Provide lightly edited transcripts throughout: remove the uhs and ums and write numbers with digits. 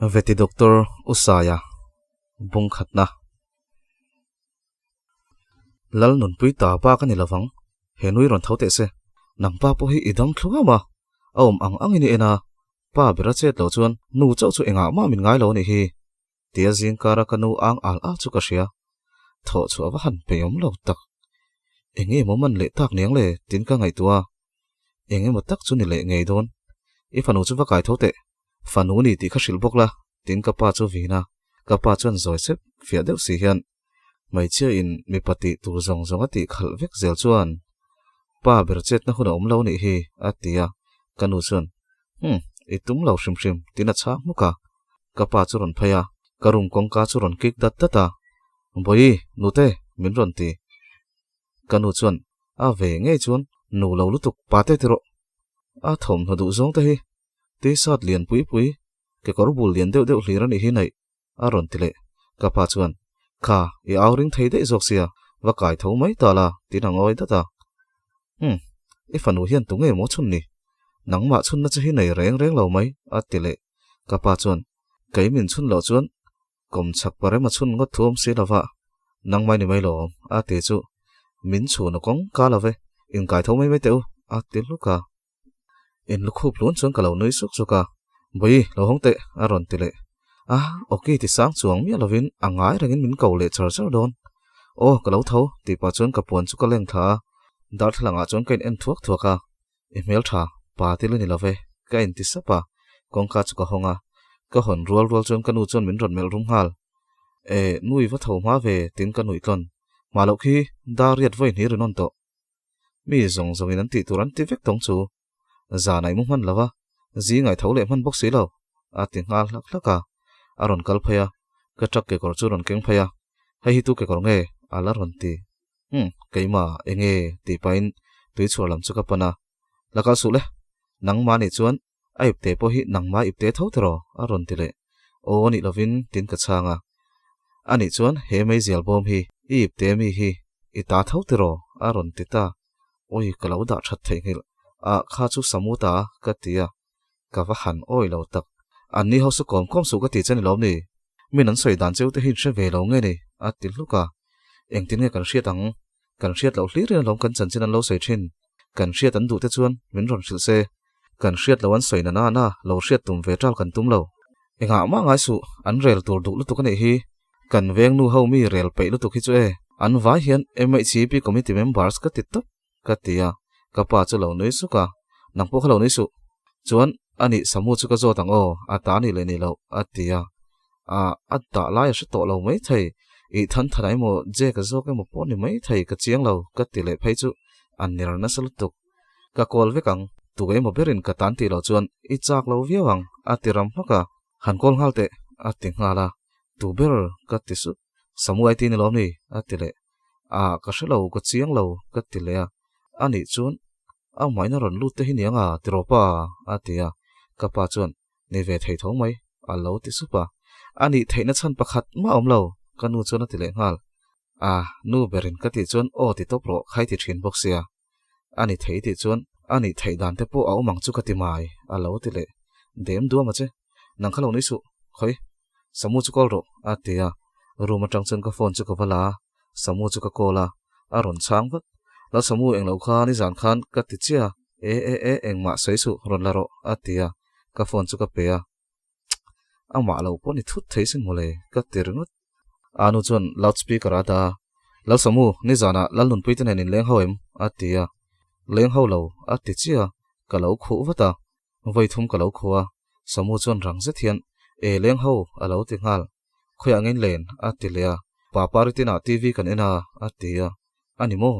Veti Doctor Usaia bung khatna. Lal nunpui ta bak a ni lovang, he nui rawn tho teh se. Nang pa pawh hi i dam thluam a, a awm ang angin i en a, pa ber a chet loh chuan nu chauh chu engah mah min ngai lo a nih hi. Tia zingkara ka nu ang al al chu ka hria. Thawh chhuah va han peih awm lo tak. Eng nge maw man leh tak niang le tin ka ngaihtuah a. Eng emaw tak chu ni leh ngei dawn. I fanu chu va kai tho teh. Fanu ni tih kha hrilh bawk la tin ka pa chu vin a. Ka pa chuan zawi sep fiah deuh si hian hmeichhia in mipa tih tur zawng zawng a tih khalh vek zel chuan pa ber chetna hun a awm lo nih hi a ti a. Ka nu chuan Umm i tum lo hrim hrim tin a chhang hmuk a. Ka pa chu rawn phei a, ka room kawngka chu rawn kik dat dat a, Bawihi, nute, min rawn ti. Ka nu chuan, A ve ngei chuan nu lo lutuk pa te ti rawh. A thawmhnaw duh zawng te hi t-shirt lian pui pui, kekawr bul lian deuh deuh hlir a nih hi naih, a rawn ti leh. Ka pa chuan, Kha, i au ring thei daih zawk sia, va kai tho mai ta la, tiin a ngawi dat a. Umm, i fanu hian tu nge maw chhun ni? Nangmah chhunna che hi nei reng reng lo mai, a ti leh. Ka pa chuan, Kei min chhun loh chuan kawm chhak parem a chhun ngawt thu awm si lova, nangmah ni mai lo awm, a ti chu. Min chhun a kawng ka lo ve, inkai tho mai mai teh u, a ti hluk a. In lukhup lun chuan ka lo nui suk suk a, Bawi, lo hawng teh, a rawn ti leh. A, awki ti sang chuang miah lovin a ngai rengin min ko leh char char dawn. Aw, ka lo tho, tih pah chuan ka puan chu ka leng thla a, darthlalangah chuan ka in en thuak thuak a, I hmel tha, pa til a ni lo ve, ka inti sap a, kawngka chu ka hawng a, ka hawn rual rual chuan ka nu chuan min rawn melh rum nghal. E, nui va tho hma ve, tiin ka nuih tlawn. Hma loh khi dar riat vawi hnih rin awn tawh. Mi zawng zawngin an tih tur an ti vek tawng chu. Zan a i mu hman lo a, zing a i tho leh hman bawk si lo, a ti nghal hlak hlak a. A rawn kal phei a, ka truck kekawr chu a rawn keng phei a, hei hi tu kekawr nge? a la rawn ti. Umm, keimah eng nge? tih pahin tui chhuar lam chu ka pan a. La kal suh le, nangmah nih chuan a ipte pawh hi nangmah ipte tho tiraw? a rawn ti leh. Aw nih lovin tin ka chhang a. A nih chuan he meizial bawm hi i ipte mi hi i ta tho tiraw? a rawn ti ta. Awi ka lo dah that theihnghilh a kha chu Samu ta ka ti a. Ka va han awi lo tak. Anni ho su kawm kawm suh ka ti che ni lawm ni? Min an sawi dan cheu te hi in hre ve lo nge ni? a ti hluk a. Engtin nge kan hriat ang? Kan hriat loh hlir in alawm kan chanchin an lo sawi thin. Kan hriat an duh te chuan min rawn hrilh se. Kan hriat lo an sawi na na na lo hriat tum ve tal kan tum lo. Engah mah ngai suh, an rel tur duh lutuk a nih hi. Kan veng nu ho mi rel peih lutuk hi chu e. An vai hian MHCP committee members ka ti tawp ka ti a, ka pa chu lo nui suk a, Nang pawh kha lo nui suh. Chuan, anih Samu chu ka zawt ang aw, a ta nih leh nih loh, a ti a. A, a dah lai a hre tawh lo maithei, ih than than ah emaw Jack a zawk emaw pawh ni maithei ka chiang lo, ka ti leh phei chu a ner nasa lutuk. Ka call vek ang, tu emaw berin ka tan tih loh chuan i chak lo viau ang, a ti ram hmak a. Han call nghal teh, a ti nghal a. Tu ber ka ti sup. Samu ai ti ni lawm ni? a ti leh. A, ka hre lo, ka chiang lo, ka ti leh a. A nih chuan a hmaina rawn lut te hi niang a, ti rawh pa, a ti a. Ka pa chuan, Ni ve thei tho mai, a lo ti sup a. A nih theihna chhan pakhat mah awm lo, ka nu chuan a ti leh nghal. A, nu berin ka tih chuan aw ti tawp rawh, khai ti thin bawk sia. A ni thei tih chuan a nih theih dan te pawh a awm ang chu ka ti mai, a lo ti leh. Dem duam a che, nang kha lo nui suh, khawi, Samu chu call rawh, a ti a. Room atang chuan ka phone chu ka va la a, Samu chu ka call a, a rawn chhang vat. Lal Samu englo kha nizan khan ka ti chiah a, e e e engmah sawi suh, rawn la rawh, a ti a, ka phone chu ka pe a. Amah lo pawh ni thut thei sin mawle, ka ti ringawt. A nu chuan loud speaker a dah a, Lalsamu, nizanah Lalnunpui te nen in leng ho em? a ti a. Leng ho lo, a ti chiah a, ka lo khuh vat a. Vawi thum ka lo khuh a, Samu chuan rang zet hian, E leng ho, a lo ti nghal. Khawiah ngein len? a ti leh a. Pa Paritinah TV kan en a, a ti a. A ni maw?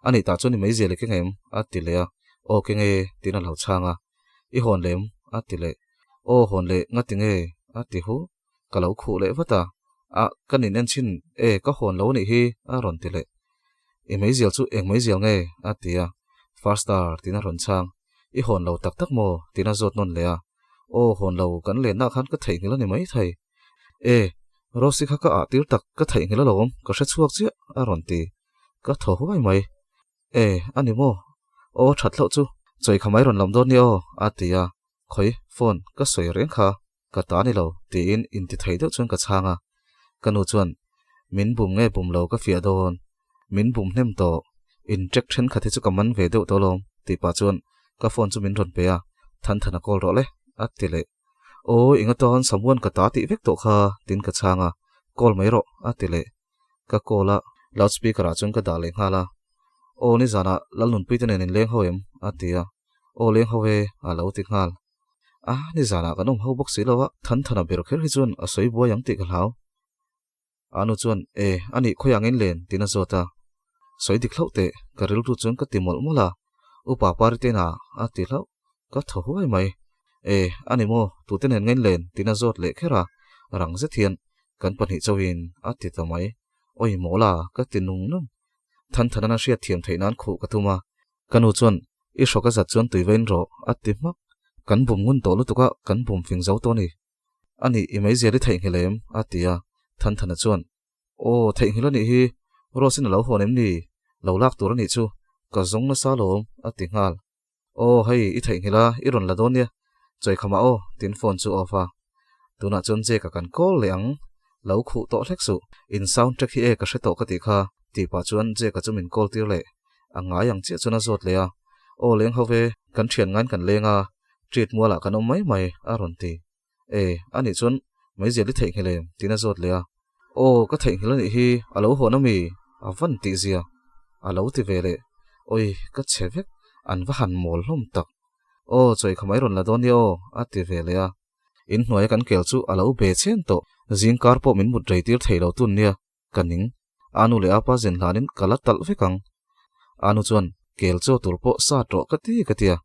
A nih tah chuan i meizial i keng em? a ti leh a. Aw keng e, tiin a lo chhang a. I hawn lem? a ti leh. Aw hawn leh, nga ti nge? a ti hu. Ka lo khuh leh vat a. A, ka nin en chhin e, ka hawn lo anih hi, a rawn ti leh. I meizial chu eng meizial nge? a ti a. First star, tiin a rawn chhang. I hawn lo tak tak maw? tiin a zawt nawn leh a. Aw hawn lo, kan lenna khan ka theihnghilh a ni maithei. E, Rosy kha ka ah tir tak, ka theihnghilh alawm, ka hre chhuak chiah, a rawn ti. Ka thaw huai mai. E, a ni maw? Aw, that hlauh chu, chawi kha mai rawn lam dawn nia aw, a ti a. Khawi, phone, ka sawi reng kha. Ka ta ni lo, tiin inti thei deuh chuan ka chhang a. Ka nu chuan, Min bum nge bum lo ka fiah dawn, min bum hnem tawh, in track thenkhat hi chu ka man ve deuh tawh alawm, tih pah chuan ka phone chu min rawn pe a, Thanthana call rawh le, a ti leh. Aw, eng atan Samuan ka ta tih vek tawh kha, tiin ka chhang a, Call mai rawh, a ti leh. Ka call a, loud speaker ah chuan ka dah leh nghal a. Aw, nizanah Lalnunpui te nen in leng ho em? a ti a. Aw, leng ho e, a lo ti nghal. A, nizanah kan awm ho bawk si lo a, Thanthana ber kher hi chuan a sawi buai ang tih ka hlau. Anu chuan, E, a nih khawi angin len? tiin a zawt a. Sawi dik hlauh teh, ka rilru chuan ka ti mawlh mawlh a. Upa Paritena a ti hlauh, ka thaw huai mai. E, a ni maw, tute nen ngain len? tiin a zawt leh kher a, rang zet hian kan pahnih chauhin a ti ta mai. Awi mawla, ka ti nung nung. Thanthana'n a hriat thiam theih nan khuh ka tum a. Ka nu chuan, I hrawk a zat chuan tui vain rawh, a ti hmak. Kan bum ngun tawh lutuk a, kan bum fing zo tawh a ni. A nih, i meizial i theihnghilh em? a ti a. Thanthana chuan, Aw, theihnghilh a nih hi, Rose-in a lo hawn em ni? Lo lak tur a nih chu, ka zawng nasa alawm, a ti nghal. Aw, hei, i theihnghilh a, i rawn la dawn nia. Chawikham ah aw, tiin phone chu off a. Tunah chuan Jake-a kan call leh ang. Lo khuh tawh hlek suh, in sound track hi e ka hre tawh ka tih kha, tih pah chuan Jake-a chu min call tir leh. A ngai ang chiah chuan a zawt leh a. Aw, leng ho ve, kan thian ngain kan leng a, treat mualah kan awm mai mai, a rawn ti. E, a nih chuan meizial i theihnghilh em? tiin a zawt leh a. Aw, ka theihnghilh a nih hi, a lo hawn ami? A van tih zia. A lo ti ve leh. Awi, ka chhe vek, an va han mawl hlawm tak. Aw, chawi kha mai rawn la dawn nia aw, a ti ve leh a. In hnuaia kan kel chu a lo be chen tawh, zing kar pawh min mut rei tir thei lo tun nia, ka ning. A nu leh a pa zen hlanin ka la talh vek ang. A nu chuan, Kel chaw tur pawh sa tawh ka ti ka ti a.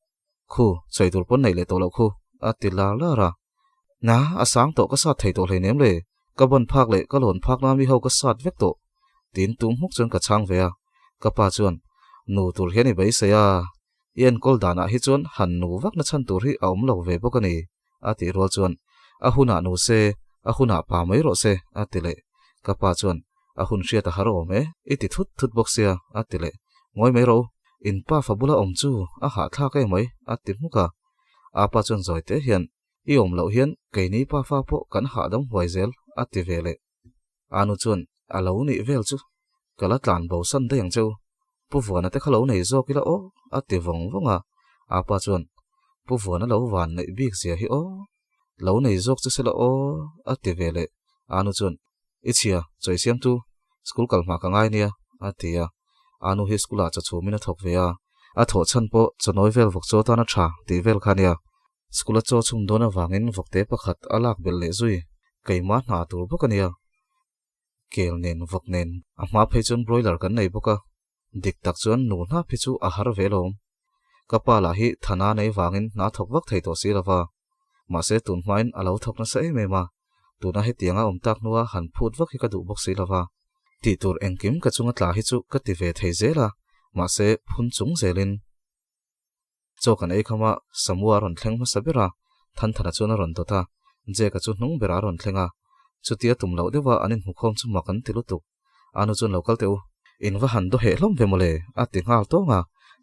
Khu, sawi tur pawn neih leh tawh loh khu, a ti lar lar a. Na, a sang tawh ka sat thei tawh hleinem le, ka ban phak leh ka lawn phak na mi ho ka sat vek tawh, tiin tum hmuk chuan ka chhang ve a. Ka pa chuan, Nu tur hian i beisei a, i enkawl danah hi chuan han nu vak na chhan tur hi a awm lo ve bawk a ni, a tih rual chuan, A hunah nu se, a hunah pa mai rawh se, a ti leh. Ka pa chuan, A hun hriat a har awm e, i ti thut thut bawk sia, a ti leh. Ngawi mai rawh u, in pa fa bula awm chu a hahthlak em mai, a ti hmuk a. A pa chuan zawi te hian, I awm loh hian keini pa fa pawh kan hahdam huai zel, a ti ve leh. Anu chuan, A lo nih vel chu, ka la tlan bo san daih ang che u. Pu Vuana te kha lo nei zawk ila aw, a ti vawng vawng a. Apa chuan, Pu Vuana lo van neih bik zia hi aw, lo nei zawk che se la aw, a ti ve leh. Anu chuan, I chhia, chawi siamtu, school kal hma ka ngai nia, a ti a. Anu hi school ah chaw chhumin a thawk ve a, a thawh chhan pawh chawnawi vel vawk chaw tan a tha tih vel kha nia. School a chaw chhum dawn avangin vawkte pakhat a lak belh leh zui, keimah hna tur bawk a nia. Kel nen vawk nen a hma phei chuan broiler kan nei bawk a, dik tak chuan nu hnap hi chu a har ve lawm. Ka pa lah hi thana nei vangin hna thawk vak thei tawh si lova, mahse tun hmain a lo thawk nasa em em a, tuna hetianga awm tak hnua han phut vak hi ka duh bawk si lova. Tih tur engkim ka chunga tla hi chu ka ti ve thei zel a, mahse phun chung zelin. Chaw kan ei kham a, Samua a rawn thleng hmasa ber a, Thanthana chuan a rawn dawt a, Jake-a chu hnung berah a rawn thleng a. Chutia tum loh deuha an inhmukhawm chu mak an ti lutuk. Anu chuan lo kal teh u, in va han dawheh hlawm ve mawle, a ti nghal tawng a,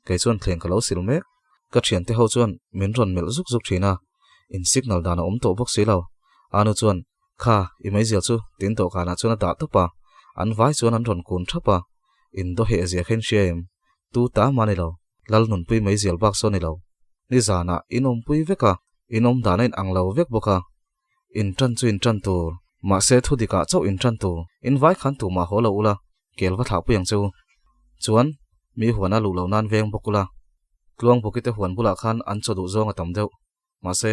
kei chuan thleng ka lo sil mek. Ka thiante ho chuan min rawn melh zuk zuk thin a, in signal dan a awm tawh bawk si lo. Anu chuan, Kha, i meizial chu tin dawhkanah chuan a dah tawp a, an vai chuan an rawn kun thap a, in dawheh zia kha in hria em? Tu ta mah ni lo. Lal nunpui mai zial bak saw ni lo. Nizanah in awmpui vek a, in awm dan a in ang lo vek bawk a. In tan chu in tan tur, mahse thu dikah chauh in tan tur, in vai khan tumah haw lo ula, kel va thlahpui ang che u. Chuan, mi huan a luh lo nan veng bawk ula. Tluang bawkite huan bulah khan an chaw duh zawng a tam deuh. Mahse,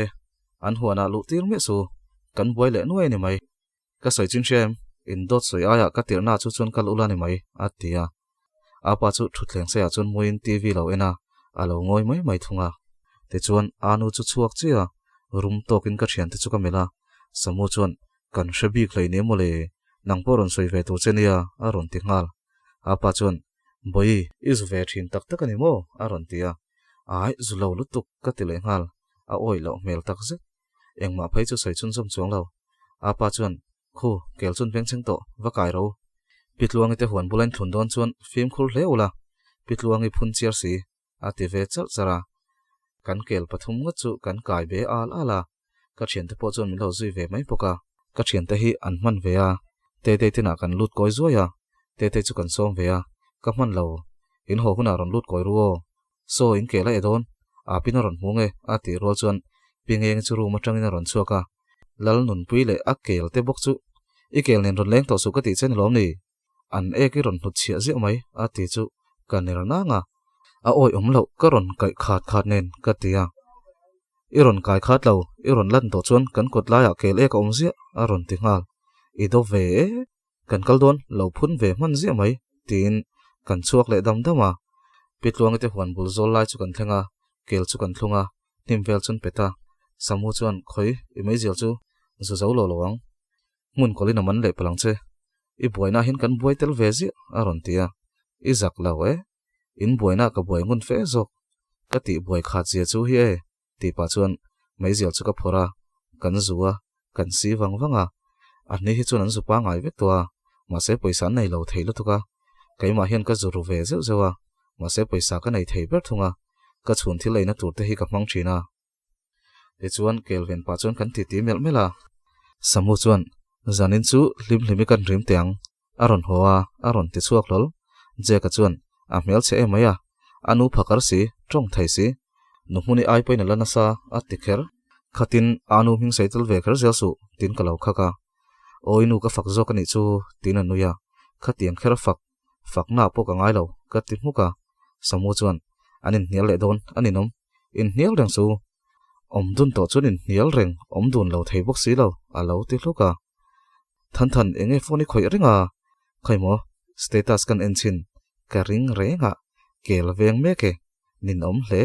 an huanah luh tir miah su, kan buai leh nuai a ni mai. Ka sawi chin hria em? In dawt sawi aiah ka tirhna chu chuan kal ula ni mai, a ti a. A pa chu thutthleng seiah chuan muiin TV lo en a, a lo ngawi mai mai thung a. Tichuan, a nu chu chhuak chiah a, rum tawkin ka thiante chu ka melh a. Samu chuan, Kan hre bik hlei nia mawle, nang pawh rawn sawi ve tur che nia, a rawn ti nghal. A pa chuan, Bawi, i zu ve thin tak tak a ni maw? a rawn ti a. Ai, zu lo lutuk, ka ti leh nghal. A awih loh hmel tak zet. Engmah phei chu sawi chhunzawm chuang lo. A pa chuan, Khu, kel chun veng chheng tawh, va kai ro. Pi Tluangi te huan bula in thlun dawn chuan fimkhur hle ula, Pi Tluangi phun chiar si, a ti ve charh charh a. Kan kel pathum ngawt chu kan kai be al al a. Ka thiante pawh chuan min lo zui ve mai bawk a, ka thiante hi an hman ve a, Tetei tinah kan lut kawi zuai a, Tetei chu kan sawm ve a, ka hman lo, in haw hunah rawn lut kawi ru aw, saw in kel a e dawn, Apin a rawn hmu nge a tih rual chuan Pi Ngeng chu room atangin a rawn chhuak a, Lal Nunpui leh a kel te bawk chu i kel nen rawn leng tawh suh ka tih che ni lawm ni? An ek i rawn hnut chhiah ziah mai a ti chu ka ner nang a, a awi awm loh ka rawn kaih khat khat nen ka ti a, I rawn kai khat lo, i rawn lan tawh chuan kan kawt laiah kel ek a awm ziah a rawn ti nghal, I do ve e, kan kal dawn lo phun ve hman ziah mai tiin kan chhuak leh dam dam a, Pi Tluangi te huan bul zawl lai chu kan thleng a, kel chu kan thlung a, hnim vel chuan pet a, Samu chuan khawi i meizial chu zu zo lo lo ang. Hmun kawlin a man leh palang che. I buaina hian kan buai tel ve ziah a rawn ti a. I zak lo e. In buaina ka buai ngun fe zawk. Ka tih buai khat zia chu hi e tih pah chuan meizial chu ka phawrh a, kan zu a, kan si vang vang a. A hni hi chuan an zu pangai vek tawh a, mahse pawisa an nei lo thei lutuk a. Keimah hian ka zu ru ve zeuh zeuh a, mahse pawisa ka nei thei ber thung a. Ka chhun thil eina tur te hi ka hmang thin a. Tichuan Kelvin pah chuan kan titi melh melh a. Samu chuan, Zanin chu hlim hlimi kan rim teh ang, a rawn haw a, a rawn ti chhuak hlawl. Jack-a chuan, A hmel chhe em mai a, a nu phakar si, tawng thei si. Nu hmuni ai pawhin a la nasa, a ti kher. Khatin a nu hming sawi tel ve kher zel suh, tiin ka lo khak a. Awi nu ka fak zawk a nih chu, tiin a nui a. Khatiang kher a fak, fakna pawh ka ngai lo, ka ti hmuk a. Samu chuan, An inhnial leh dawn, a ninawm. Inhnial reng chu awm dun tawh chuan inhnial reng awm dun lo thei bawk si lo, a lo ti hluk a. Than than eng nge phone i khawih reng a? Khawi maw, status kan en chhin, ka ring reng a, kel veng mek e, ninawm hle.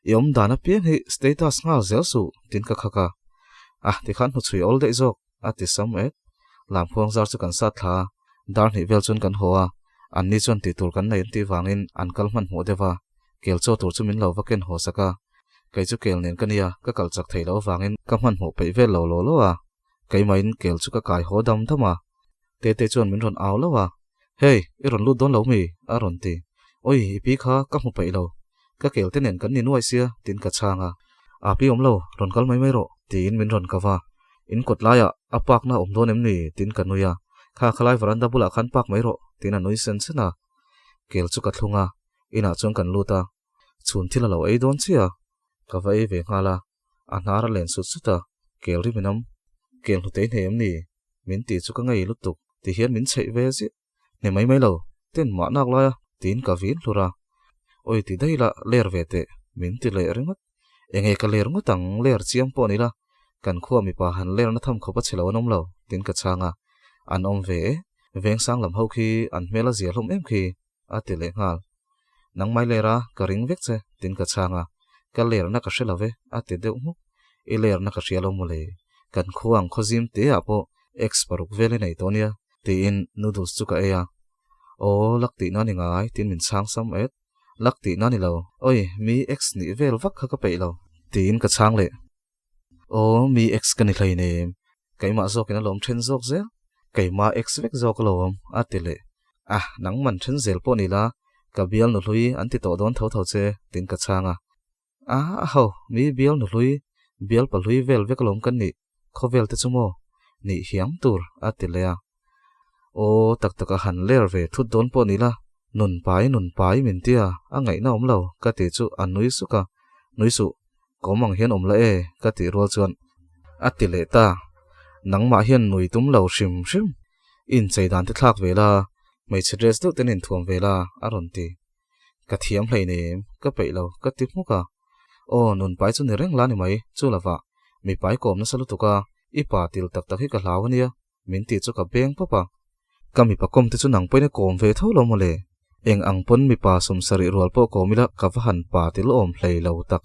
I awm dan apiang hi status nghal zel suh, tin ka khak a. Ah, tikhan hnuchhui awl daih zawk, a ti sam et. Lamkhuang zar chu kan sat thla a, dar hnih vel chuan kan haw a, anni chuan tih tur kan nei an tih vangin an kal hmanhmawh deuh a, kel chaw tur chu min lo va ken haw sak a. Kei chu kel nen ka nia, ka kal chak theih loh avangin ka hmanhmawh peih vel lo law law a, keimahin kel chu ka kai haw dam dam a. Tete chuan min rawn au lo a, Hey, i rawn lut dawn lo mi? a rawn ti. Oi, i pi kha ka hmu peih lo. Ka kel te nen kan ni nuai sia, tiin ka chhang a. A pi awm lo, rawn kal mai mai rawh, tiin min rawn kava. In kawt laiah a park na awm dawn em ni? tiin ka nui a. Kha khalai veranda bulah khan park mai rawh, tiin a nui sen sen a. Kel chu ka thlung a, inah chuan kan lut a. Chhun thil a lo ei dawn chiah a, ka va ei ve nghal a. A hnar a len sut sut a, kel ri min awm. Kel hnutei hnei em ni? Min tih chu ka ngei lutuk, ti hian min chheih ve ziah. Hne mai mai lo, ten mah nak lai a, tiin ka vin hlur a. Awi ti daih la, ler ve teh, min ti leh ringawt. Enge ka ler ngawt ang, ler chiang pawh ni la, kan khua mipa han ler na tham khawp a che lo an awm lo, tiin ka chhang a. An awm ve e, Vengsang lam ho khi an hmel a zia hlawm em khi, a ti leh nghal. Nang mai ler a, ka ring vek che, tiin ka chhang a. Ka lerna ka hre lo ve, a ti deuh hmuk. I lerna ka hria lo mawle, kan khua ang khawzim te ah pawh ex paruk vel i nei tawh nia, tiin noodles chu ka ei a. Aw, lak tihna ni ngai, tiin min chhang sam et. Lak tihna ni lo, oi, mi ex nih vel vak kha ka peih lo, tiin ka chhang leh. Aw, mi ex ka ni hleinem, keimah zawkin a lawm then zawk zel, keimah ex vek zawk a lawm, a ti leh. Ah, nangman then zel pawh ni la, ka bial nu hlui an ti tawh dawn tho tho che, tiin ka chhang a. A ho, mi bial nu hlui, bial pa hlui vel vek alawm kan nih, khawvel te chu maw, nih hiam tur, a ti leh a. Aw, tak taka han ler ve thut dawn pawh ni la, nun pai nun pai min tia, a ngaihna awm lo, ka ti chu a nui suk a. Nui suh, kawm ang hian awm la e, ka tih rual chuan a ti leh ta. Nangmah hian nui tum lo hrim hrim, i inchei dan te thlak ve la, hmeichhe dress deuh ten inthuam ve la, a rawn ti. Ka thiam hleinem, ka peih lo, ka ti hmuk a. Aw, nun pai chu ni reng la ni mai, chu lovah, mi pai kawm nasa lutuk a, i pa til tak tak hi ka hlau a nia, min tih chu ka beng pawp a. Ka mipa kawm te chu nang pawhin a kawm ve tho lo mawle, eng ang pawn mipa sawmsarih rual pawh kawm ila ka va han pa til awm hlei lo tak.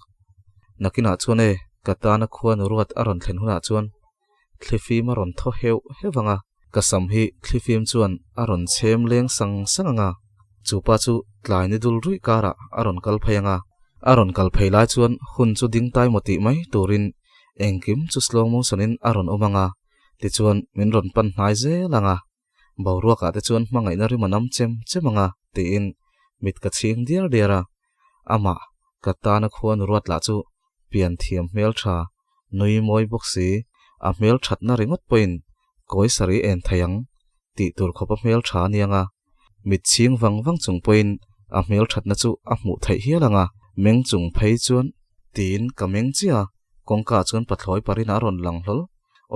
Nakinah chuan e, ka tana khua nu ruat a rawn thlen hunah chuan thlifim a rawn thaw heuh heuh ang a, ka sam hi thlifim chuan a rawn chhem leng sang sang ang a, chu pa chu tlai ni dul ruih karah a rawn kal phei ang a, a rawn kal phei lai chuan hun chu ding tai maw tih mai turin engkim chu slow motion in a rawn awm ang a, tichuan min rawn pan hnai zel ang a, boruakah te chuan hmangaihna rim a nam chem chem ang a tiin mit ka chhing diar diar a, amah ka tana khua nu ruat lah chu pian thiam hmel tha. Nui mawi bawk si, a hmel thatna ringawt pawhin kawi sarih en thei ang tih tur khawpa hmel tha a niang a, mit chhing vang vang chung pawhin a hmel thatna chu a hmuh theih hial ang a, meng chung phei chuan tiin ka meng chiah a, kawngka chuan pathlawi parin a rawn lang hlawl,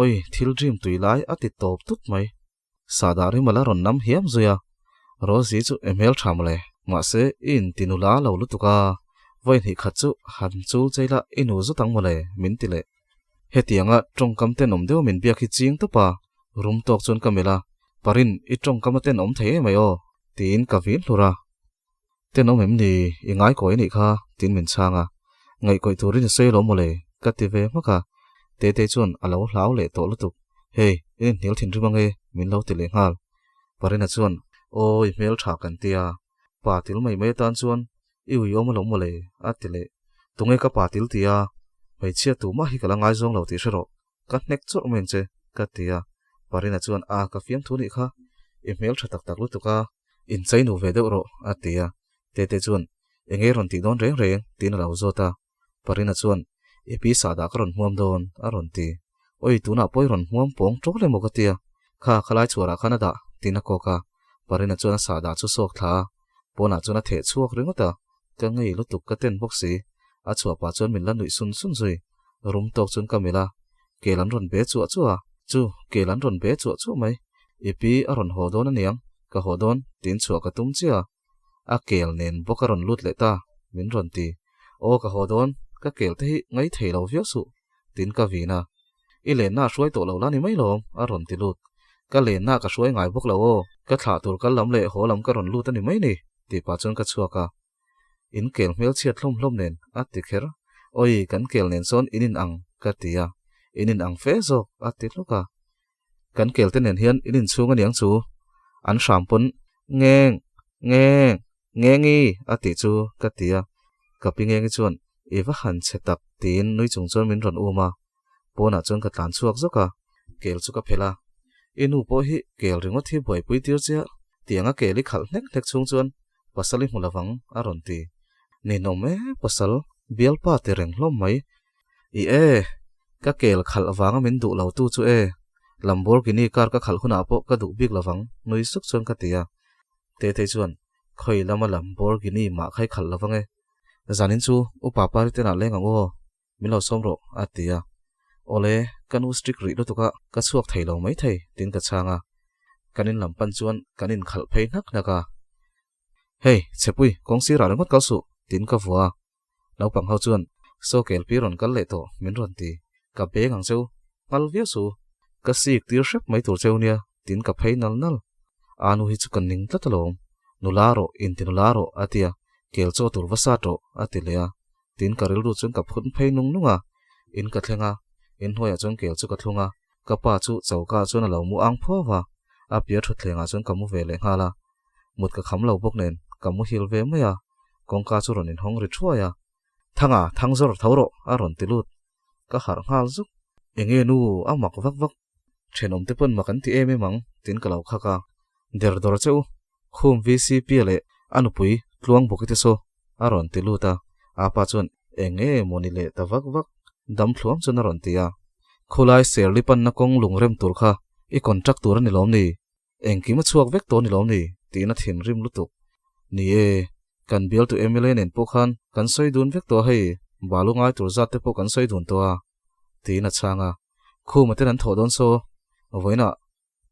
Oi, thil dream tui lai a ti tawp tut mai. Sahdah rim a la rawn nam hiam zui a, Rosie chu e hmel tha mawle, mahse i inti nula lo lutuk a, vawi hnih khat chu han chul chei la i nu zut ang mawle min ti leh. Hetianga tawngkam tenawm deuh min biak hi ching tawp a, rum tawk chuan ka melh a, Parin i tawngkam a tenawm thei emai aw tiin ka vin hlur a. Tenawm em ni, i ngaikawi anih kha, tiin min chhang a. Ngaihkawih turin i sawi alawm mawle, ka ti ve hmak a. Tetei chuan a lo hlau leh tawh lutuk, Hey, i inhnial thinrim ange, min lo ti leh nghal. Parina chuan, Aw, i hmel tha kan ti a, pa til mai mai atan chuan i uiawm alawm mawle, a ti leh. Tunge ka pa til ti a, hmeichhia tumah hi ka la ngaizawng lo tih hre rawh, Ka hnek chawrh mai ang che, ka ti a. Parina chuan, A, ka fiamthu nih kha. I hmel tha tak tak lutuk a, inchei nu ve deuh rawh, a ti a. Tete chuan, Eng nge rawn tih dawn reng reng? tiin a lo zawt a. Parina chuan, I pi sahdah ka rawn hmuam dawn, a rawn ti. Oi, tunah pawh i rawn hmuam pawng ṭawk emaw ka ti a. Kha, khalai chhuarah khan a dah, tiin a kawk a. Parina chuan a sahdah chu sawk thla a, pawnah chuan a theh chhuak ringawt a. Ka ngei lutuk ka ten bawk si. A chhuah pah chuan min la nuih sun sun zui. Rum tawk chuan ka melh a, kel an rawn be chuah chuah a, chu kel an rawn be chuah chuah mai. I pi a rawn haw dawn aniang, ka haw dawn tiin chhuah ka tum chiah a. A kel nen bawk a rawn lut leh ta, min rawn ti. Aw ka haw dawn, ka kel te hi ngai thei lo viau suh, tiin ka vin a. I lenna a hruai tawh lo la ni mai lawm, a rawn ti lut. Ka lenna ka hruai ngai bawk lo aw, ka thlah tur kal lam leh haw lam ka rawn lut a ni mai ni, tih pah chuan ka chhuak a. In kel hmel chhiat hlawm hlawm nen a ti kher, Awi, kan kel nen sawn in in ang, ka ti a. In in ang fe zawk, a ti hluk a. Kan kel te nen hian in inchhung aniang chu, an hram pawn Ngeng! Ngeng! Ngengi! a tih chu ka ti a. Ka pi Ngengi chuan, I va han chhe tak, tiin nui chung chuan min rawn um a. Pawnah chuan ka tlan chhuak zawk a, kel chu ka phelh a. I nu pawh hi kel ringawt hi buaipui tir chiah, tianga kel i khalh hnek hnek chhung chuan pasal i hmu lovang, a rawn ti. Ninawm e, pasal, bialpa ti reng hlawm mai. I e, ka kel khalh vanga min duh lo tu chu e, Lamborghini car ka khalh hunah pawh ka duh bik lovang, nui suk chuan ka ti a. Tetei chuan, Khawi lama Lamborghini mah kha i khalh lovang e. Zanin chu upa Pariten ah leng ang aw, Min lo sawm rawh, a ti a. Awle, ka nu strict rih lutuk a, ka chhuak thei lo maithei, tiin ka chhang a. Kan in lam pan chuan kan inkhalh phei hnak hnak a. Hey, Chhepui, kawng sirah ringawt kal suh, tiin ka vua a. Naupang ho chuan, Saw kelpi rawn kal leh tawh, min rawn ti. Ka beng ang cheu, nghal viau su. Ka sik tir hrep mai tur cheu nia, tiin ka phei nal nal. A nu hi chu ka ning tlat alawm. Nula rawh, inti nula rawh, a ti a. Kel chaw tur va sat rawh, a ti leh a. Tin ka rilru chuan ka phun phei nung nung a, in ka thleng a, in hnuaiah chuan kel chu ka thlung a, ka pa chu choka ah chuan a lo mu ang phuau a, a piah thutthleng ah chuan ka mu ve leh nghal a, mut ka kham lo bawk nen ka muhil ve mai a, kawngka chu rawn inhawng ri thuai a, Thanga, thang zawr tho rawh a rawn ti lut, ka harh nghal zuk. Enge nu a mak vak vak, thenawm te pawn mak an ti em em ang tiin ka lo khak a, der dawr che u, Khum VCP leh a nupui Tluang Bawki te saw a rawn ti lut a, apa chuan eng nge maw ni leh ta vak vak dam thluam chuan a rawn ti a. Khulai Serli panna kawng lung rem tur kha i contract tur a ni lawm ni? Engkim a chhuak vek tawh a ni lawm ni? tiin a thinrim lutuk. Ni e, kan bialtu mla nen pawh khan kan sawi dun vek tawh a hei, balu ngai tur zat te pawh kan sawi dun tawh a, tiin a chhang a. Khuma ten an thawh dawn saw, vawiinah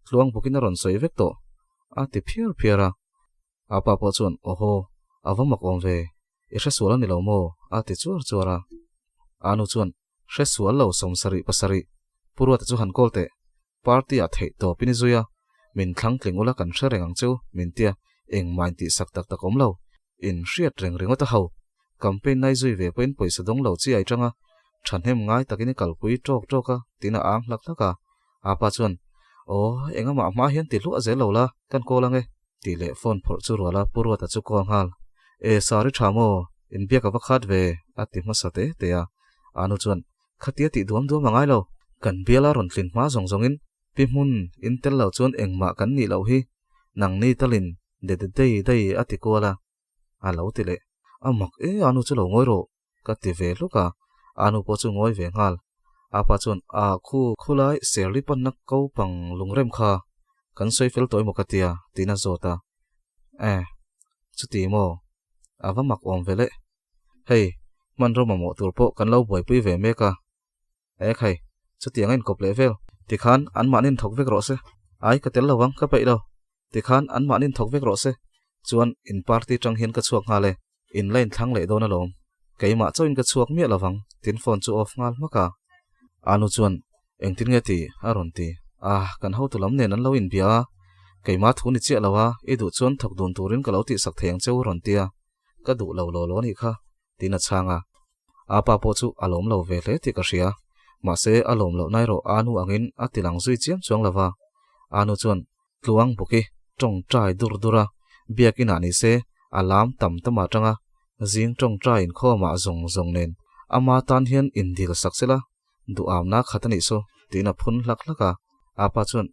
Tluang bawkin a rawn sawi vek tawh, a ti phiar phiar a. A pa pawh chuan, Awhaw, a va mak awm ve, i hre sual a ni lo maw? a ti chuar chuar a. A nu chuan, Hre sual lo 77 pasarih, Pu Ruata chu han call teh, party ah theih tawpin i zui a, min thlang tling ula kan hre reng ang cheu, min tia, engmah intihsak tak tak awm lo, in hriat reng ringawt a ho. Campaign nai zui ve pawhin pawisa dawng lo chi ai tang a, thahnem ngai takin i kalpui tawk tawk a, tiin a ang hlak hlak a. Apa chuan, Aw, engamah hma hian ti hluah zel lo la, kan call ang e, tih leh phone phawrh chu rual a, Pu Ruata chu call nghal. E, sari tha maw? Inbiak a va khat ve, a ti hmasa te te a. Anu chuan, Khatia tih duam duam a ngai lo, kan biala rawn tlin hma zawng zawngin Pi hmun in tel lo chuan engmah kan nih loh hi, nangni talin de de dei dei a ti kual a. A lo ti leh, A mak e, anu chu lo ngawi rawh, ka ti ve hluk a, anu pawh chu ngawi ve nghal. Apa chuan, A khu, khulai Serli panna ko pang lungrem kha kan sawi fel tawh emaw ka tia, tiin a zawt a. Eh, chuti maw? A va mak awm ve le. Hei, hmanraw mamawh tur pawh kan lo buaipui ve mek a. E khai, chutiang a inkawp leh vel. Tikhan anmahni thawk vek rawh se. Ai, ka tel lo ang, ka peih lo. Tikhan anmahni thawk vek rawh se. Chuan in party tang hian ka chhuak nghal e. In la inthlang leh dawn alawm. Keimah chauhin ka chhuak miah lovang, tin phone chu off nghal hmak a. Anu chuan, Engtin nge ti? a rawn ti. Ah, kan hotu lam nen an lo inbia a. Keimah thu ni chiah lo a, i duh chuan thawk dun turin ka lo tihsak thei ang che u rawn ti a. Ka duh lo law law a nih kha, tiin a chhang a. A pa pawh chu a lawm lo ve hle tih ka hria. Mahse, a lawm loh na erawh Anu angin a ti lang zui chiam chuang lo va. Anu chuan tluang bawki tawngtai dur dur a, biakin ah ni se a lam tam tam ah tanga zing tawngtai inkhawm ah zawng zawng nen ama tan hian indil sak sela duhamna khat a nih saw tiin a phun hlak hlak a. Apa chuan,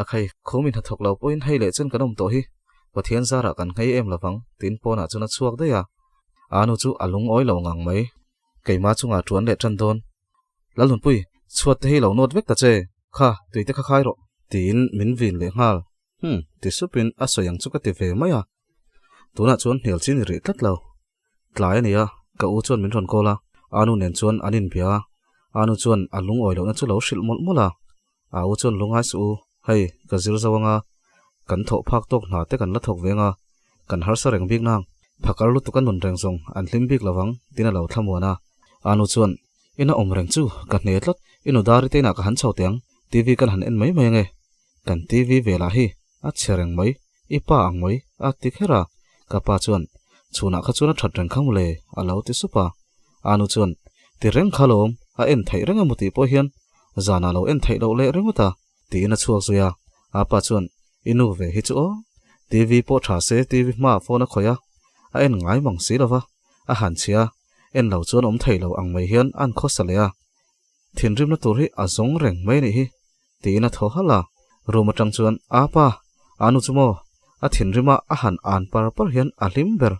A khai, khumin hnathawk lo pawhin hei leh chen kan awm tawh hi, Pathian zarah kan nghei em lovang tiin pawnah chuan a chhuak daih a. Anu chu a lungawi lo ngang mai. Keimah chungah tuan leh tan dawn. Lalnunpui, chhuat te hi lo nawt vek ta che, kha tui te kha khai rawh. Tiin min vin leh nghal. Hum, ti supin a sawi ang chu ka ti ve mai a. Tunah chuan hnial chi ni rih tlat lo. Tlai a ni a, ka u chuan min rawn call a, Anu nen chuan an inbia a. Anu chuan a lungawi lohna chu lo hrilh mawlh mawlh a. A u chuan lungai suh u, hei ka zir zo anga, kan thawh phak tawk hna te kan la thawk ve anga, kan harsa reng bik nang, phakar lutuk a nun reng zawng an hlim bik lovang tin a lo thlamuan a. Anu chuan, Ina awm reng chu ka hne tlat, i nu Dari te inah ka han chho teh ang, TV kan han en mai mai ange, kan TV velah hi a chhe reng mai, i pa ang mai a ti kher a. Ka pa chuan, Chhunah kha chuan a that reng kha mawle a lo ti sup a. Anu chuan, Ti reng kha lawm, a en theih reng emaw tih pawh hian zanah lo en theih loh leh ringawt a, tiin a chhuak zui a. Apa chuan, I nu ve hi chu aw, TV pawh tha se TV hmaah phone a khawih a, a en ngai mang si lo va, a han chhia, en lo chuan awm thei lo ang mai hian a an khawsa leh a. Thinrimna tur hi a zawng reng mai a nih hi, tiin a thaw halh a. Room atang chuan, Apa, anu chu maw? A thinrima a han an par par hian a hlim ber.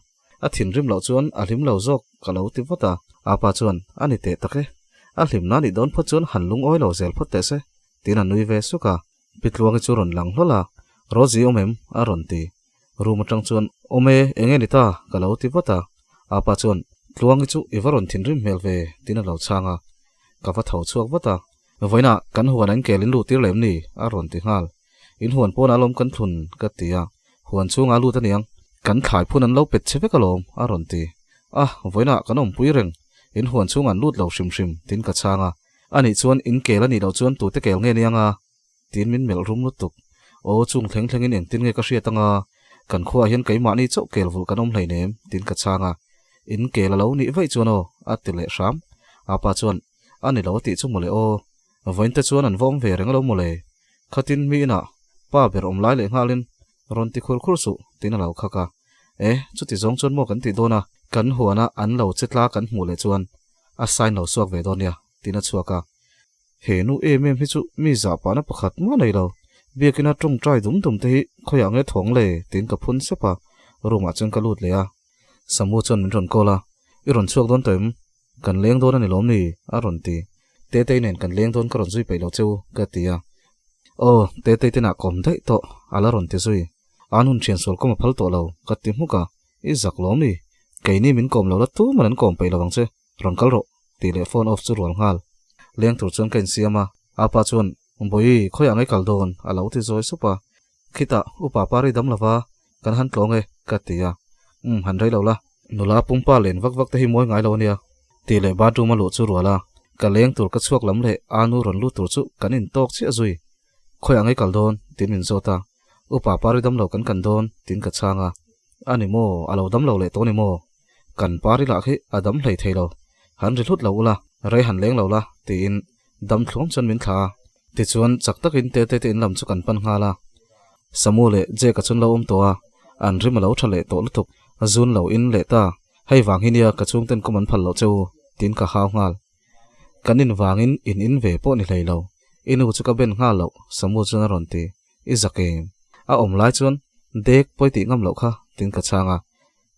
A thinrim loh chuan a hlim lo zawk ka lo ti vat a. Apa chuan, A ni teh tak e. A hlimna nih dawn phawt chuan han lungawi lo zel phawt teh se, tiin a nui ve suk a. Pi Tluangi chu rawn lang hlawl a, Rosie awm em? a rawn ti. Room atang chuan, Awm e, eng nge ni ta? ka lo ti vat a. Apa chuan, Tluangi chu i va rawn thinrim hmel ve, tiin a lo chhang a. Ka va tho chhuak vat a. Vawiinah kan huan an kel in luh tir lem ni? a rawn ti nghal. In huan pawnah alawm kan thlun, ka ti a. Huan chhungah a lut aniang. Kan thlai phun an lo pet che vek alawm, a rawn ti. A, vawiinah kan awmpui reng. In huan chhungah an lut lo hrim hrim, tiin ka chhang a. Anih chuan in kel anih loh chuan tute kel nge niang a? Tiin min melh rum lutuk. Aw, chung thleng thlengin engtin nge ka hriat anga? Kan khuaah hian keimahni chauh kel vulh kan awm hleinem, tiin ka chhang a. In kel a lo nih vaih chuan aw, a ti leh hram. Apa chuan, A ni lo a tih chu mawle aw. Vawiin te chuan an va awm ve reng alo mawle. Khatin mi inah pa ber awm lai leh nghalin rawn ti khur khur suh, tiin a lo khak a. E, chuti zawng chuan maw kan tih dawn a, kan huana an lo che tla kan hmuh leh chuan a sign lo suak ve dawn nia, tiin a chhuak a. He nu em em hi chu mi zah pahna pakhat mah nei lo, biakina tawngtai dum dum te hi khawiah nge thawng le tiin ka phun sep a, room ah chuan ka lut leh a. Samu chuan min rawn call a, I rawn chhuak dawn tawh em? Kan leng dawn a ni lawm ni? a rawn ti. Tetei nen kan leng dawn ka rawn zui peih lo cheu ka ti a. Aw, Tetei te nah kawm daih tawh a la rawn ti zui. An hun thian sual kawm a phal tawh lo ka ti hmuk a, I zak lawm ni? Keini min kawm lo la tuman an kawm peih lo ang che. Rawn kal rawh, tih leh phone off chu rual nghal. Leng tur chuan ka insiam a, apa chuan, Bawihi, khawiah nge kal dawn? a lo ti zawi sup a. Khitah, upa pari dam lova, kan han tlawng e, ka ti a. Umm, han rei lo la. Nula pumpa len vak vak te hi mawi ngai lo ania, tih leh bathroom a luh chu rual a. Ka leng tur ka chhuak lam leh anu rawn lut tur chu kan intawk chiah zui. Khawiah nge kal dawn? tiin min zawt a. Upa pari dam lo kan kan dawn, tiin ka chhang a. A ni maw, a lo dam lo leh tawh ni maw? Kan pari lah khi a dam hlei thei lo, han ri hlut lo ula, rei han leng lo la, tiin dam thluam chuan min thla a. Tichuan chak takin Tete te in lam chu kan pan nghal a. Samu leh Jake-a chuan lo awm tawh a, an rim a lo tha leh tawh lutuk, zun lo in leh ta, hei vang hi nia ka chhungten kum an phal loh che u, tiin ka hau nghal. Kan in vangin in in ve pawh ni hlei lo, i nu chu ka ben nghal loh, Samu chuan a rawn ti. I zak em? A awm lai chuan dek pawi tih ngam loh kha, tiin ka chhang a.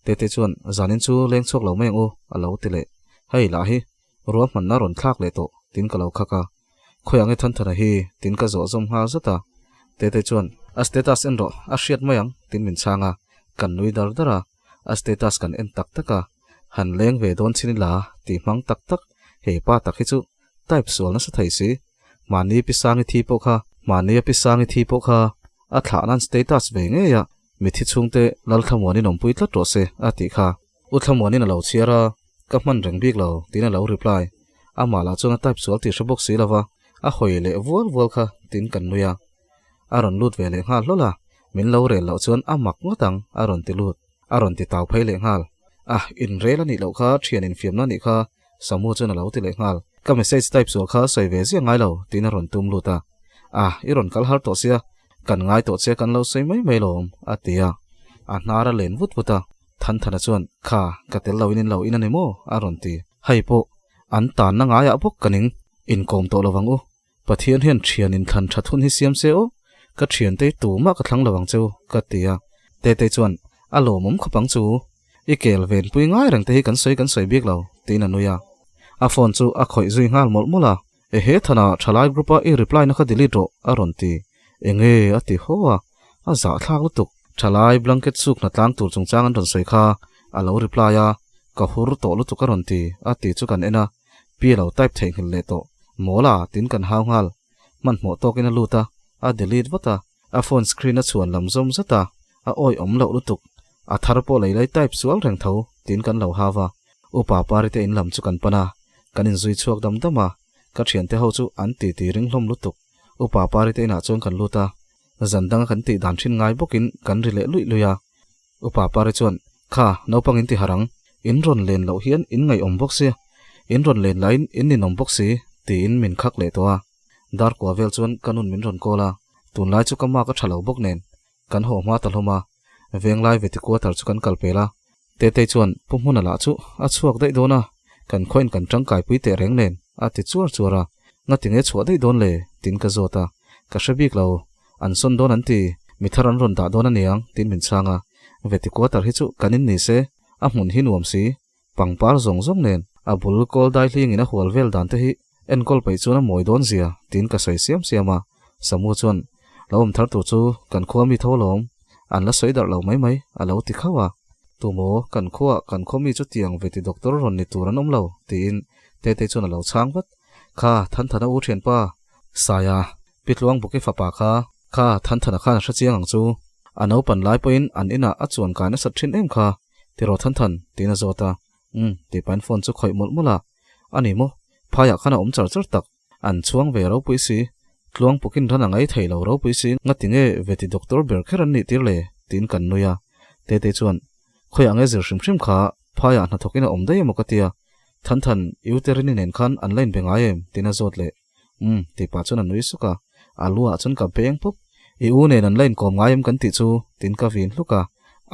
Tete chuan, Zanin chu leng chhuak lo mai ang u, a lo ti leh. Hei lah hi, ruahmanna rawn thlak leh tawh. Tin ka lo khak a. Khawi ang e Thanthana hi? Tin ka zawh zawm nghal zat a. Tete chuan, A status en rawh, a hriat mai ang, tin min chhang a. Kan nui dar dar a. A status kan en tak tak a. Han leng ve dawn chin ila tih hmang tak tak, he pa tak hi chu type sual nasa thei si. Mahni pi Sangi thi pawh kha, mahni a pi Sangi thi pawh kha a thlah nan status ve ngei a, mithi chhungte Lalthlamuanin awmpui tlat rawh se a tih kha. U Thlamuanin a lo chhiar a, ka hman reng bik lo tiin a lo reply. Amah lah chuan a type sual tih hre bawk si lova, a hawi leh vual vual kha tiin kan nui a. A rawn lut ve leh nghal hlawl a, min lo rel loh chuan a mak ngawt ang a rawn ti lut. A rawn ti tau phei leh nghal. A, inrel a nih loh kha, thian infiamna a nih kha, Samu chuan a lo ti leh nghal. Ka message type sual kha sawi ve ziah ngai lo, tiin a rawn tum lut a. A, i rawn kal har tawh sia, kan ngai tawh che kan lo sawi mai mai lawm, a ti a. A hnar a len vut vut a. Thanthana chuan, Kha, ka tel lo in in lo in a ni maw? a rawn ti. Hei pawh, an tanna ngaiah bawk ka ning, inkawm tawh lo vang u. Pathian hian thian inthlan that hun hi siam se aw, ka thiante tumah ka thlang lo ang cheu, ka ti a. Tetei chuan, A lawmawm khawp ang chu, i kel venpui ngai reng te hi kan sawi kan sawi bik lo, tiin a nui a. A phone chu a khawih zui nghal mawlh mawlh a, Ehe Thana, thalai group a i reply na kha delete rawh, a rawn ti. Enge a ti haw a, a zahthlak lutuk. Thalai blanket suk hna tlang tur chungchang an rawn sawi kha a lo reply a, ka hur tawh lutuk a rawn ti, a ti chu kan en a. Pi a lo type theihnghilh leh tawh. Mawl a, tin kan hau nghal. Hmanhmawh tawkin a lut a, a delete vat a. A phone screen a chhuan lam zawm zat a, a awi awm loh lutuk. A thar pawh lei lai type sual reng tho, tin kan lo hau a. Upa Pari te in lam chu kan pan a, kan inzui chhuak dam dam a. Ka thiante ho chu an titi ring hlawm lutuk. Upa Pari te inah chuan kan lut a, zan danga kan tih dan thin ngai bawkin kan ri leh luih luih a. Upa Pari chuan, Kha, naupang in ti harh ang. In rawn len loh hian in ngaihawm bawk sia. In rawn len laiin in ninawm bawk si, tiin min khak leh tawh a. Dar kua vel chuan ka nun min rawn call a, tunlai chu ka mark a tha lo bawk nen, kan haw hma ta hlawm a. Venglai veti quarter chu kan kal pel a. Tetei chuan Pu Hmuna lah chu a chhuak daih dawn a, kan khawiin kan tangkaipui teh reng nen, a ti chuar chuar a. Ngatinge chhuah daih dawn le? tiin ka zawt a. Ka hre bik lo, An sawn dawn an ti, mi thar an rawn dah dawn a niang, tiin min chhang a. Veti quarter hi chu kan in ni se, a hmun hi nuam si. Pangpar zawng zawng nen a bul kawl dai hling in a hual vel dan te hi enkawl peih chuan a mawi dawn zia, tiin ka sawi siam siam a. Samu chuan, Lo awm thar tur chu kan khua mi tho alawm, an la sawi darh lo mai mai, a lo ti khauh a. Tumaw, kan khuaah kan khaw mi chu tiang veti doctor rawn ni tur an awm lo, tiin Tetei chuan a lo chhang vat. Kha, Thanthana u thianpa, Saia, Pi Tluang Buki fapa kha, kha Thanthana khan a hre chiang ang chu. A naupan lai pawhin an inah a chuan kai nasat thin em kha, ti rawh Thanthan, tiin a zawt a. Umm, tih pahin phone chu khawih mawlh mawlh a. A ni maw? Phaiah khan a awm char char tak. An chhuang ve ropui si. Tluang Pukin ran a ngai thei lo ropui si, ngati nge veti doctor ber kher an nih tir le? tiin kan nui a. Tetei chuan, Khawiah nge zir hrim hrim kha, phaiah hnathawkin a awm daih emaw ka tia. Thanthan, i Uterini nen khan an la inbe ngai em? tiin a zawt leh. Umm, tih pah chuan a nui suk a, a lu ah chuan ka beng pawp. I u nen an la inkawm ngai em kan tih chu? tiin ka vin hluk a,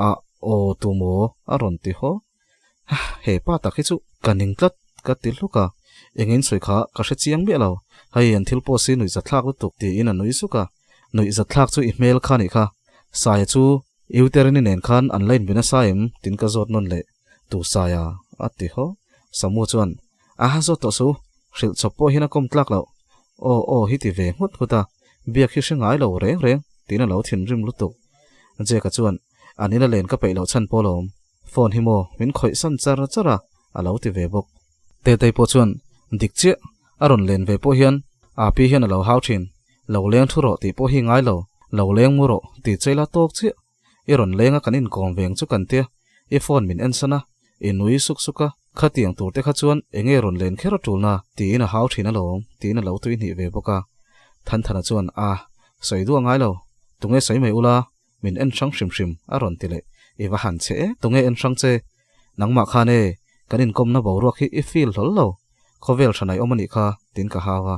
A, aw tu maw? a rawn ti haw. Hah, he pa tak hi chu ka ning tlat ka ti hluk a, eng in sawi kha ka hre chiang miah lo, hei an thil pawh si nuih zathlak lutuk tiin a nui suk a, nuih zathlak chu i hmel kha nih kha, Saia chu i u Terini nen khan an la inbe nasa em? tiin ka zawt nawn leh. Tu Saia? a ti haw. Samu chuan, Aha zawt tawh su, hrilh chawp pawh hian a kawm tlak loh. Aw aw hi ti ve nghut nghut a, biak hi hre ngai lo reng reng tiin a lo thinrim lutuk. Jake-a chuan, An ina len ka peih loh chhan pawh lawm, phone hi maw min khawih san char char a, a lo ti ve bawk. Tetei pawh chuan, Dik chiah, a rawn len ve pawh hian Api hian a lo hau thin, lo leng thu rawh tih pawh hi ngai lo, lo leng mu rawh tih cheila tawk chiah. I rawn leng a kan inkawm veng chu kan tia, i phone min en san a, i nui suk suk a, khatiang tur te kha chuan enge rawn len kher a tul na tiin a hau thin alawm tiin a lo tui hnih ve bawk a. Thanthana chuan a, sawi duh a ngai lo, tunge sawi mai ula, min en hrang hrim hrim a rawn ti leh, i va han che e, tunge en hrang che, nangmah khan e, kan inkawmna boruak hi i feel hlawl lo, khawvel hranai awm a nih kha tiin ka hau a.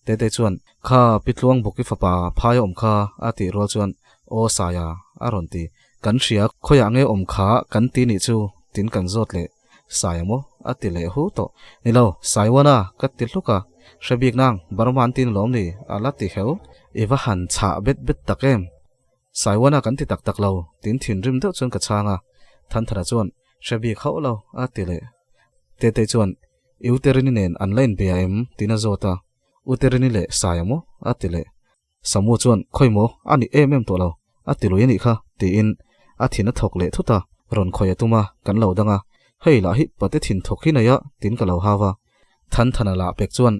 Tete chuan, Kha, Pi Tluang Buki fapa phai a awm kha, a tih rual chuan, Aw Saia, a rawn ti. Kan hria, khawiah nge awm kha kan ti nih chu, tiin kan zawt leh. Saia maw? a ti leh hu tawh. Ni lo, Saiwana, ka ti hluk a. Hre bik nang, Burma an tin lawm ni, a la ti heu. I va han chhah bet bet tak em? Saiwana kan ti tak tak lo, tiin thinrim deuh chuan ka chhang a. Thanthara chuan, Hre bik hauh lo, a ti leh. Tetei chuan. I Uterini nen an la inbia em? tiin a zawt a. Uterini leh Saia maw? a ti leh. Samu chuan, Khawi maw? A ni em em tawh lo. A ti lui a nih kha, tiin a thin a thawk leh thut a, rawn khawi a tum a, kan lo dang a. Hei lah hi pate thin thawk hi nei a, tiin ka lo hau a. Thanthana lah pek chuan,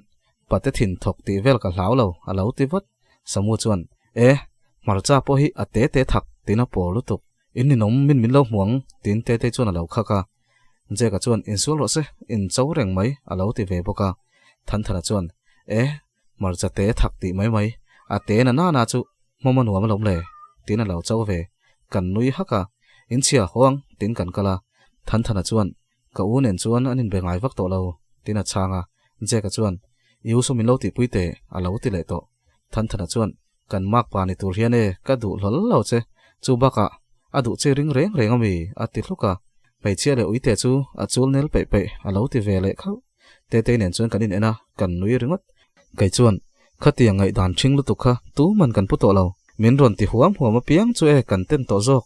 Pate thin thawk tih vel ka hlau lo, a lo ti vat. Samu chuan, E, hmarcha pawh hi a te te thak, tiin a pawl lutuk. In ninawm min min lo hmu ang, tiin Tetei chuan a lo khak a. Jake-a chuan, Insual rawh se, in cho reng mai, a lo ti ve bawk a. Thanthana chuan, E, hmarcha te thak tih mai mai, a te na nana chu hmawm a nuam alawm le, tiin a lo cho ve. Kan nui hak a, In chhia haw ang, tiin kan kal a. Thanthana chuan, Ka u nen chuan an inbe ngai vak tawh lo, tiin a chhang a. Jake-a chuan, I u saw min lo tihpui teh, a lo ti leh tawh. Thanthana chuan, Kan mak pa ni tur hian e, ka duh hlawl lo che. Chu bakah, a duh che ring reng reng ami? a ti hluk a. Hmeichhia leh uite chu a chul nel peih peih a lo ti ve leh khauh. Tetei nen chuan kan in en a, kan nui ringawt. Kei chuan, Khatiang ngaihdan ṭhing lutuk kha tuman kan pu tawh lo. Min rawn ti huam huam apiang chu e kan ten tawh zawk.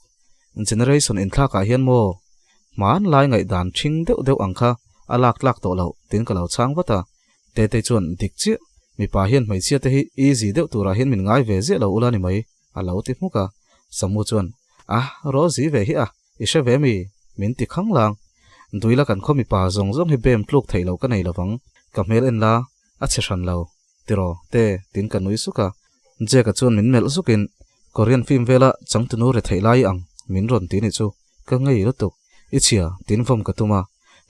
Generation inthlakah hian maw hmanlai ngaihdan ṭhing deuh deuh ang kha a lak tlak tawh loh tiin ka lo chhang vat a. Tetei chuan dik chiah, mipa hian hmeichhia te hi easy deuh turah hian min ngai ve ziah lo ula ni mai a lo ti hmuk a. Samu chuan a Rosie ve hi a, i hre ve mi? Min ti khang lang. Duila kan khaw mipa zawng zawng hi bem tluk theih loh ka nei lovang, ka hmel en la a chhe hran lo. Tiraw te tiin ka nui suk a. Jack-a chuan min melh zukin, Korean film vela changtunu re theih lai ang min rawn ti nih chu ka ngei lutuk. I chhia tiin vawm ka tum a.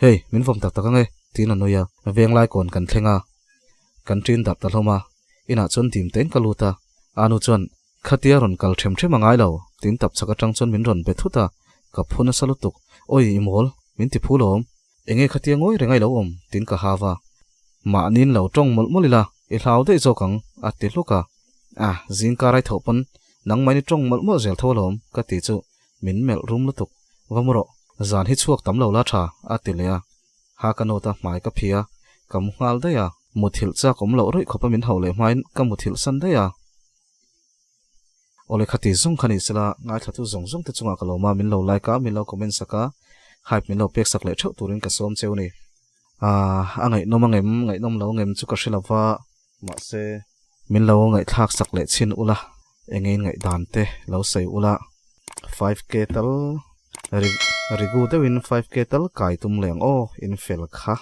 Hei, min vawm tak tak ang e tiin a nui a. Venglai kawn kan thleng a. Kan ṭin darh ta hlawm a. Inah chuan dim tein ka lut a. Anu chuan, Khatia rawn kal ṭhem ṭhem a ngai lo tiin tapchhak aṭang chuan min rawn be thut a. Ka phu nasa lutuk. Awi, i mawl, min ti phu lawm. Enge khatia ngawi reng a i lo awm? tiin ka hau a. Mahniin lo tawng mawlh mawlh ila, i hlau daih zawk ang, a ti hluk a. A, zingkar ai tho pawn nangmahni tawng mawlh mawlh zel tho alawm, ka ti chu min melh rum lutuk. Va mu rawh, zan hi chhuak tam lo la tha, a ti leh a. Ha ka note a hmai ka phi a, ka mu nghal daih a. Muthilh chak awm loh rawih khawpa min hauh leh hmain ka muthilh san daih a. Awle khati zawng kha ni sela, ngaithlatu zawng zawng te chungah ka lawm a, min lo like a, min lo comment sak a, hype min lo pek sak leh theuh turin ka sawm cheu ni. Aaa a ngaihnawm angem, ngaihnawm lo angem chu ka hre lova, mahse min lo ngaihthlak sak leh chhin ula, enge in ngaihdan te lo sawi ula, 5k tal ri rigu deuhin 5k tal kai tum leh ang aw, in fel kha.